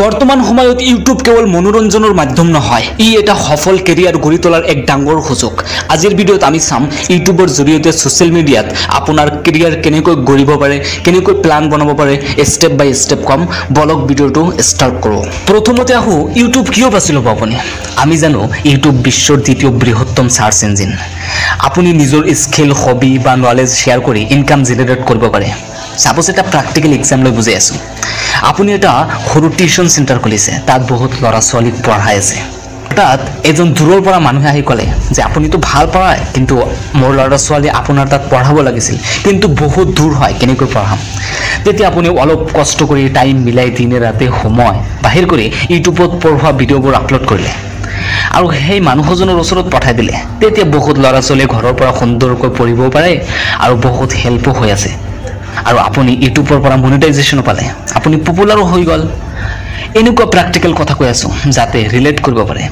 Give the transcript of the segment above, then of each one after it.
বৰ্তমান সময়ত ইউটিউব কেৱল মনোৰঞ্জনৰ মাধ্যম নহয়, ই এটা সফল কেৰিয়াৰ গঢ়ি তোলাৰ এক ডাঙৰ সুযোগ। আজিৰ ভিডিঅ'ত আমি চাম ইউটিউবৰ জৰিয়তে ছ'চিয়েল মিডিয়াত আপোনাৰ কেৰিয়াৰ কেনেকৈ গঢ়িব পাৰে, কেনেকৈ প্লান বনাব পাৰে, ষ্টেপ বাই ষ্টেপ ক'ম। বলক ভিডিঅ'টো ষ্টাৰ্ট কৰোঁ। প্ৰথমতে আহোঁ, ইউটিউব কিয় বাছি ল'ব আপুনি? আমি জানো ইউটিউব বিশ্বৰ দ্বিতীয় বৃহত্তম চাৰ্চ ইঞ্জিন। আপুনি নিজৰ স্কিল, হবি বা নলেজ শ্বেয়াৰ কৰি ইনকাম জেনেৰেট কৰিব পাৰে। চাপ'জ এটা প্ৰেক্টিকেল এক্সাম লৈ বুজাই আছোঁ। আপুনি এটা সৰু টিউশ্যন চেণ্টাৰ খুলিছে, তাত বহুত ল'ৰা ছোৱালীক পঢ়াই আছে। হঠাৎ এজন দূৰৰ পৰা মানুহে আহি ক'লে যে আপুনিতো ভাল পঢ়ায়, কিন্তু মোৰ ল'ৰা ছোৱালী আপোনাৰ তাত পঢ়াব লাগিছিল, কিন্তু বহুত দূৰ হয়, কেনেকৈ পঢ়াম? তেতিয়া আপুনি অলপ কষ্ট কৰি টাইম মিলাই দিনে ৰাতে সময় বাহিৰ কৰি ইউটিউবত পঢ়োৱা ভিডিঅ'বোৰ আপলোড কৰিলে আৰু সেই মানুহজনৰ ওচৰত পঠাই দিলে। তেতিয়া বহুত ল'ৰা ছোৱালীয়ে ঘৰৰ পৰা সুন্দৰকৈ পঢ়িবও পাৰে আৰু বহুত হেল্পো হৈ আছে, আৰু আপুনি ইউটিউবৰ পৰা মনিটাইজেশ্যনো পালে, আপুনি পপুলাৰো হৈ গ'ল। এনেকুৱা প্ৰেক্টিকেল কথা কৈ আছোঁ যাতে ৰিলেট কৰিব পাৰে।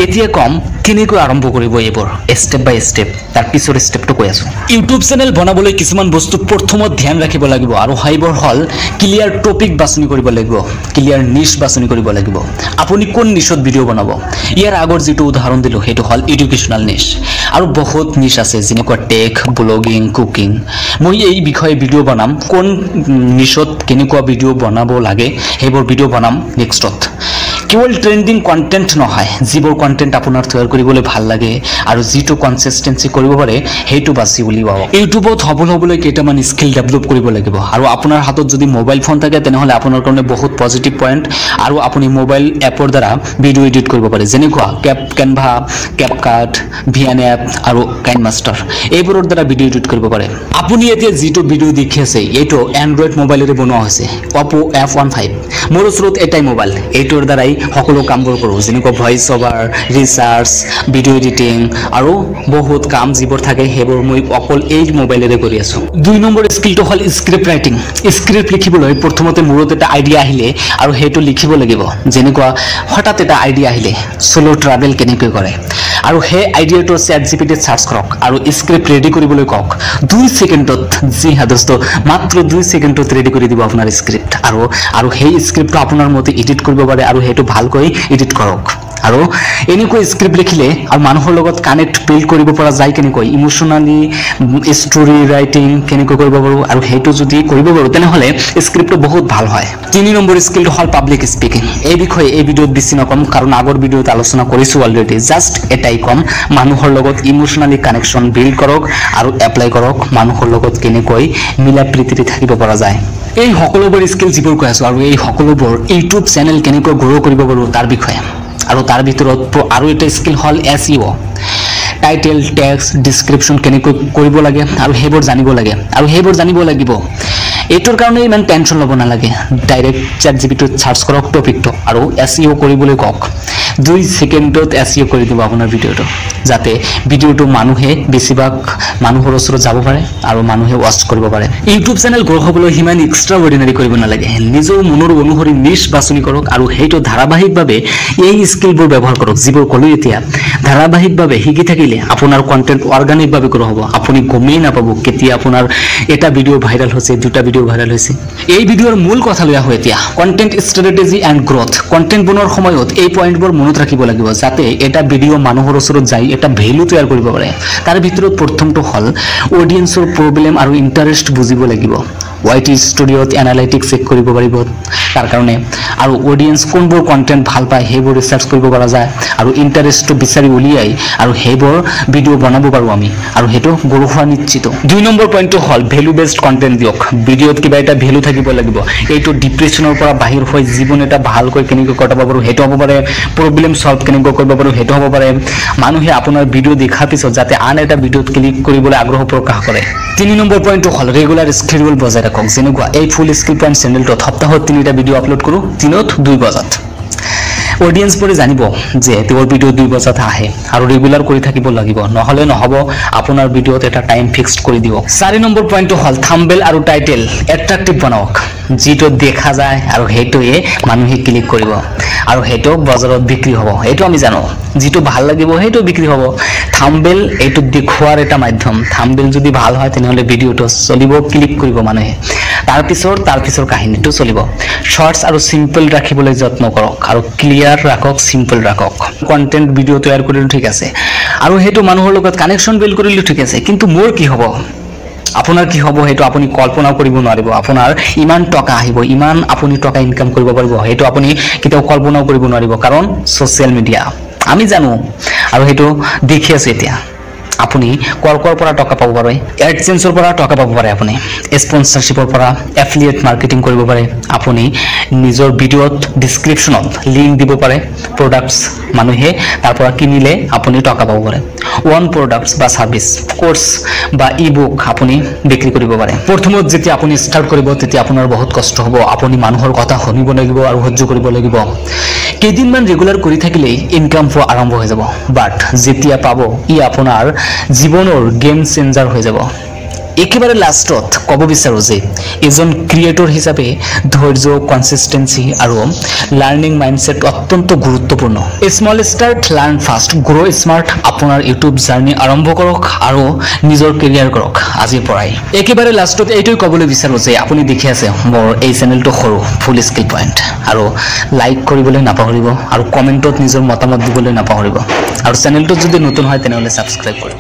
এতিয়া ক'ম কেনেকৈ আৰম্ভ কৰিব এইবোৰ ষ্টেপ বাই ষ্টেপ, তাৰ পিছৰ ষ্টেপটো কৈ আছোঁ। ইউটিউব চেনেল বনাবলৈ কিছুমান বস্তু প্ৰথমত ধ্যান ৰাখিব লাগিব, আৰু সেইবোৰ হ'ল ক্লিয়াৰ টপিক বাছনি কৰিব লাগিব, ক্লিয়াৰ নিচ বাছনি কৰিব লাগিব। আপুনি কোন নিচত ভিডিঅ' বনাব? ইয়াৰ আগৰ যিটো উদাহৰণ দিলোঁ সেইটো হ'ল এডুকেশ্যনেল নিচ, আৰু বহুত নিচ আছে যেনেকুৱা টেক, ব্লগিং, কুকিং। মই এই বিষয়ে ভিডিঅ' বনাম, কোন নিচত কেনেকুৱা ভিডিঅ' বনাব লাগে সেইবোৰ ভিডিঅ' বনাম নেক্সটত। কেৱল ট্ৰেণ্ডিং কণ্টেণ্ট নহয়, যিবোৰ কণ্টেণ্ট আপোনাৰ তৈয়াৰ কৰিবলৈ ভাল লাগে আৰু যিটো কনচিষ্টেঞ্চি কৰিব পাৰে সেইটো বাছি উলিয়াব। ইউটিউবত সফল হ'বলৈ কেইটামান স্কিল ডেভেলপ কৰিব লাগিব, আৰু আপোনাৰ হাতত যদি মোবাইল ফোন থাকে তেনেহ'লে আপোনাৰ কাৰণে বহুত পজিটিভ পইণ্ট। আৰু আপুনি মোবাইল এপৰ দ্বাৰা ভিডিঅ' এডিট কৰিব পাৰে, যেনেকুৱা কেনভা, কেপকাট, ভিএন এপ আৰু কাইন মাষ্টাৰ, এইবোৰৰ দ্বাৰা ভিডিঅ' এডিট কৰিব পাৰে। আপুনি এতিয়া যিটো ভিডিঅ' দেখি আছে এইটো এণ্ড্ৰইড মোবাইলেৰে বনোৱা হৈছে, অপ' F15। মোৰ ওচৰত এটাই মোবাইল, এইটোৰ দ্বাৰাই সকলো কামবোৰ কৰোঁ, যেনেকুৱা voice over, research, video editing আৰু বহুত কাম যিবোৰ থাকে সেইবোৰ মই অকল এই মোবাইলেৰে কৰি আছোঁ। 2 নম্বৰ স্কিলটো হ'ল স্ক্ৰিপ্ট ৰাইটিং। স্ক্ৰিপ্ট লিখিবলৈ প্ৰথমতে মূৰত এটা আইডিয়া আহিলে আৰু সেইটো লিখিব লাগিব। যেনেকুৱা হঠাৎ এটা আইডিয়া আহিলে চ'ল' ট্ৰাভেল কেনেকৈ কৰে, আৰু সেই আইডিয়াটো চেট জি পি টিত চাৰ্চ কৰক আৰু স্ক্ৰিপ্ট ৰেডি কৰিবলৈ কওক। 2 ছেকেণ্ডত, জি হা দোস্ত, মাত্ৰ 2 ছেকেণ্ডত ৰেডি কৰি দিব আপোনাৰ স্ক্ৰিপ্ট, আৰু সেই স্ক্ৰিপ্টটো আপোনাৰ মতে এডিট কৰিব পাৰে আৰু সেইটো ভালকৈ এডিট কৰক। আৰু এনেকৈ স্ক্ৰিপ্ট লিখিলে আৰু মানুহৰ লগত কানেক্ট বিল্ড কৰিব পৰা যায় কেনেকৈ, ইম'চনেলি ষ্টৰি ৰাইটিং কেনেকৈ কৰিব পাৰোঁ, আৰু সেইটো যদি কৰিব পাৰোঁ তেনেহ'লে স্ক্ৰিপ্টটো বহুত ভাল হয়। 3 নম্বৰ স্কিলটো হ'ল পাব্লিক স্পিকিং। এই বিষয়ে এই ভিডিঅ'ত বেছি নক'ম, কাৰণ আগৰ ভিডিঅ'ত আলোচনা কৰিছোঁ অলৰেডি। জাষ্ট এটাই ক'ম, মানুহৰ লগত ইম'চনেলি কানেকশ্যন বিল্ড কৰক আৰু এপ্লাই কৰক মানুহৰ লগত কেনেকৈ মিলা প্ৰীতিৰে থাকিব পৰা যায়। এই সকলোবোৰ স্কিল যিবোৰ কৈ আছোঁ আৰু এই সকলোবোৰ ইউটিউব চেনেল কেনেকৈ গ্ৰ' কৰিব পাৰোঁ তাৰ বিষয়ে। আৰু তাৰ ভিতৰত আৰু এটা স্কিল হ'ল SEO, title, text, description কেনেকৈ কৰিব লাগে আৰু সেইবোৰ জানিব লাগে, আৰু সেইবোৰ জানিব লাগিব। এইটোৰ কাৰণে ইমান টেনশ্যন ল'ব নালাগে, ডাইৰেক্ট চেট জি পি টিত চাৰ্চ কৰক টপিকটো আৰু SEO কৰিবলৈ কওক। 2 ছেকেণ্ডত SEO কৰি দিব আপোনাৰ ভিডিঅ'টো, যাতে ভিডিঅ'টো মানুহে বেছিভাগ মানুহৰ ওচৰত যাব পাৰে আৰু মানুহে ৱাচ কৰিব পাৰে। ইউটিউব চেনেল গ্ৰ' হ'বলৈ সিমান এক্সট্ৰা অৰ্ডিনাৰী কৰিব নালাগে, নিজৰ মনৰ অনুসৰি নিচ বাছনি কৰক আৰু সেইটো ধাৰাবাহিকভাৱে এই স্কিলবোৰ ব্যৱহাৰ কৰক যিবোৰ ক'লোঁ এতিয়া। ধাৰাবাহিকভাৱে শিকি থাকিলে আপোনাৰ কণ্টেণ্ট অৰ্গেনিকভাৱে গ্ৰ' হ'ব, আপুনি গমেই নাপাব কেতিয়া আপোনাৰ এটা ভিডিঅ' ভাইৰেল হৈছে, দুটা ভিডিঅ' ভাইৰেল হৈছে। এই ভিডিঅ'ৰ মূল কথা লৈ আহোঁ এতিয়া, content strategy and growth. Content বনোৱাৰ সময়ত এই পইণ্টবোৰ মনত ৰাখিব লাগিব যাতে এটা ভিডিঅ' মানুহৰ ওচৰত যায় এটা ভেলু তৈয়াৰ কৰিব পাৰে। তাৰ ভিতৰত প্ৰথমটো হ'ল অডিয়েঞ্চৰ প্ৰব্লেম আৰু ইণ্টাৰেষ্ট বুজিব লাগিব। ৱাই টি ষ্টুডিঅ'ত এনালাইটিক্স চেক কৰিব পাৰিব তাৰ কাৰণে, আৰু অডিয়েঞ্চ কোনবোৰ কণ্টেণ্ট ভাল পায় সেইবোৰ ৰিচাৰ্চ কৰিব পৰা যায় আৰু ইণ্টাৰেষ্টটো বিচাৰি উলিয়াই আৰু সেইবোৰ ভিডিঅ' বনাব পাৰোঁ আমি, আৰু সেইটো গ্ৰ' হোৱা নিশ্চিত। 2 নম্বৰ পইণ্টটো হ'ল ভেলু বেছড কণ্টেণ্ট দিয়ক। ভিডিঅ'ত কিবা এটা ভেলু থাকিব লাগিব। এইটো ডিপ্ৰেশ্যনৰ পৰা বাহিৰ হৈ জীৱন এটা ভালকৈ কেনেকৈ কটাব পাৰোঁ সেইটো হ'ব পাৰে, প্ৰব্লেম ছল্ভ কেনেকৈ কৰিব পাৰোঁ সেইটো হ'ব পাৰে। মানুহে আপোনাৰ ভিডিঅ' দেখাৰ পিছত যাতে আন এটা ভিডিঅ'ত ক্লিক কৰিবলৈ আগ্ৰহ প্ৰকাশ কৰে। 3 নম্বৰ পইণ্টটো হ'ল ৰেগুলাৰ স্কেডিউল বজাই ৰাখক। যেনেকুৱা এই ফুল স্কিল পইণ্ট চেনেলটোত সপ্তাহত 3টা ভিডিঅ' আপলোড কৰোঁ, দিনত 2 বজাত। অডিয়েঞ্চবোৰে জানিব যে তেওঁৰ ভিডিঅ' 2 বজাত আহে আৰু ৰেগুলাৰ কৰি থাকিব লাগিব, নহ'লে নহ'ব। আপোনাৰ ভিডিঅ'ত এটা টাইম ফিক্সড কৰি দিব। 4 নম্বৰ পইণ্টটো হ'ল থাম্বনেইল আৰু টাইটেল এট্ৰাক্টিভ বনাওক। যিটো দেখা যায় আৰু সেইটোৱে মানুহে ক্লিক কৰিব আৰু সেইটো বজাৰত বিক্ৰী হ'ব। এইটো আমি জানো, যিটো ভাল লাগিব সেইটো বিক্ৰী হ'ব। থাম্বনেইল এইটো দেখুওৱাৰ এটা মাধ্যম। থাম্বনেইল যদি ভাল হয় তেনেহ'লে ভিডিঅ'টো চলিব, ক্লিক কৰিব মানুহে, তাৰপিছৰ কাহিনীটো চলিব। শ্বৰ্টছ আৰু চিম্পল ৰাখিবলৈ যত্ন কৰক আৰু ক্লিয়াৰ ৰাখক, চিম্পল ৰাখক। কণ্টেণ্ট ভিডিঅ' তৈয়াৰ কৰিলেও ঠিক আছে আৰু সেইটো মানুহৰ লগত কানেকশ্যন বিল্ড কৰিলেও ঠিক আছে, কিন্তু মোৰ কি হ'ব, আপোনাৰ কি হ'ব সেইটো আপুনি কল্পনাও কৰিব নোৱাৰিব। আপোনাৰ ইমান টকা আহিব, ইমান আপুনি টকা ইনকাম কৰিব পাৰিব, সেইটো আপুনি কেতিয়াও কল্পনাও কৰিব নোৱাৰিব। কাৰণ ছ'চিয়েল মিডিয়া আমি জানো আৰু সেইটো দেখি আছোঁ। এতিয়া আপুনি কৰ কৰ পৰা টকা পাব পাৰে, এডচেন্সৰ পৰা টকা পাব পাৰে, আপুনি স্পনচাৰশ্বিপৰ পৰা, এফিলিয়েট মাৰ্কেটিং কৰিব পাৰে, আপুনি নিজৰ ভিডিঅ'ত ডিছক্ৰিপশ্যনত লিংক দিব পাৰে, প্ৰডাক্টছ মানুহে তাৰ পৰা কিনিলে আপুনি টকা পাব পাৰে, ওৱান প্ৰডাক্টছ বা ছাৰ্ভিচ, কোৰ্চ বা ই বুক আপুনি বিক্ৰী কৰিব পাৰে। প্ৰথমত যেতিয়া আপুনি ষ্টাৰ্ট কৰিব তেতিয়া আপোনাৰ বহুত কষ্ট হ'ব, আপুনি মানুহৰ কথা শুনিব লাগিব আৰু সহ্য কৰিব লাগিব। কেইদিনমান ৰেগুলাৰ কৰি থাকিলেই ইনকাম পোৱা আৰম্ভ হৈ যাব। বাট যেতিয়া পাব ই আপোনাৰ জীৱনৰ গেম চেঞ্জাৰ হৈ যাব। একেবাৰে লাষ্টত ক'ব বিচাৰোঁ যে এজন ক্ৰিয়েটৰ হিচাপে ধৈৰ্য, কনচিষ্টেঞ্চি আৰু লাৰ্ণিং মাইণ্ডছেট অত্যন্ত গুৰুত্বপূৰ্ণ। Small start, learn fast, grow smart. আপোনাৰ ইউটিউব জাৰ্ণি আৰম্ভ কৰক আৰু নিজৰ কেৰিয়াৰ কৰক আজিৰ পৰাই। একেবাৰে লাষ্টত এইটোৱে ক'বলৈ বিচাৰোঁ যে আপুনি দেখি আছে মোৰ এই চেনেলটো সৰু ফুল স্কিল পইণ্ট, আৰু লাইক কৰিবলৈ নাপাহৰিব আৰু কমেণ্টত নিজৰ মতামত দিবলৈ নাপাহৰিব, আৰু চেনেলটোত যদি নতুন হয় তেনেহ'লে ছাবস্ক্ৰাইব কৰিব।